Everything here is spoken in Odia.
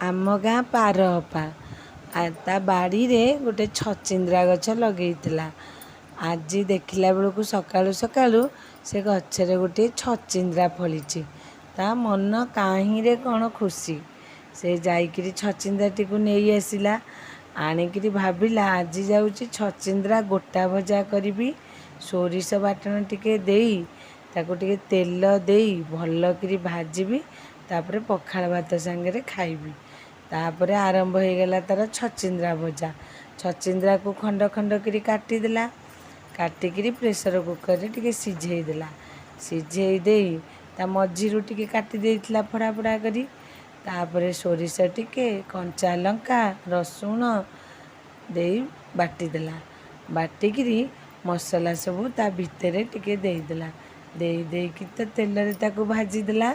ଆମ ଗାଁ ପାର ଅପା ତା ବାଡ଼ିରେ ଗୋଟେ ଛଚିନ୍ଦ୍ରା ଗଛ ଲଗେଇଥିଲା। ଆଜି ଦେଖିଲା ବେଳକୁ ସକାଳୁ ସକାଳୁ ସେ ଗଛରେ ଗୋଟିଏ ଛଚିନ୍ଦ୍ରା ଫଳିଛି। ତା ମନ କାହିଁରେ କ'ଣ ଖୁସି। ସେ ଯାଇକିରି ଛଚିନ୍ଦ୍ରାଟିକୁ ନେଇ ଆସିଲା। ଆଣିକିରି ଭାବିଲା, ଆଜି ଯାଉଛି ଛଚିନ୍ଦ୍ରା ଗୋଟା ଭଜା କରିବି। ସୋରିଷ ବାଟଣ ଟିକେ ଦେଇ, ତାକୁ ଟିକେ ତେଲ ଦେଇ ଭଲକିରି ଭାଜିବି, ତାପରେ ପଖାଳ ଭାତ ସାଙ୍ଗରେ ଖାଇବି। ତାପରେ ଆରମ୍ଭ ହେଇଗଲା ତା'ର ଛଚିନ୍ଦ୍ରା ଭଜା। ଛଚିନ୍ଦ୍ରାକୁ ଖଣ୍ଡ ଖଣ୍ଡ କରି କାଟିଦେଲା। କାଟିକିରି ପ୍ରେସର୍ କୁକର୍ରେ ଟିକେ ସିଝେଇ ଦେଲା। ସିଝେଇ ଦେଇ ତା ମଝିରୁ ଟିକେ କାଟି ଦେଇଥିଲା ଫଡ଼ା ଫଡ଼ା କରି। ତାପରେ ସୋରିଷ ଟିକେ, କଞ୍ଚା ଲଙ୍କା, ରସୁଣ ଦେଇ ବାଟିଦେଲା। ବାଟିକିରି ମସଲା ସବୁ ତା ଭିତରେ ଟିକେ ଦେଇଦେଲା। ଦେଇ ଦେଇକି ତ ତେଲରେ ତାକୁ ଭାଜିଦେଲା।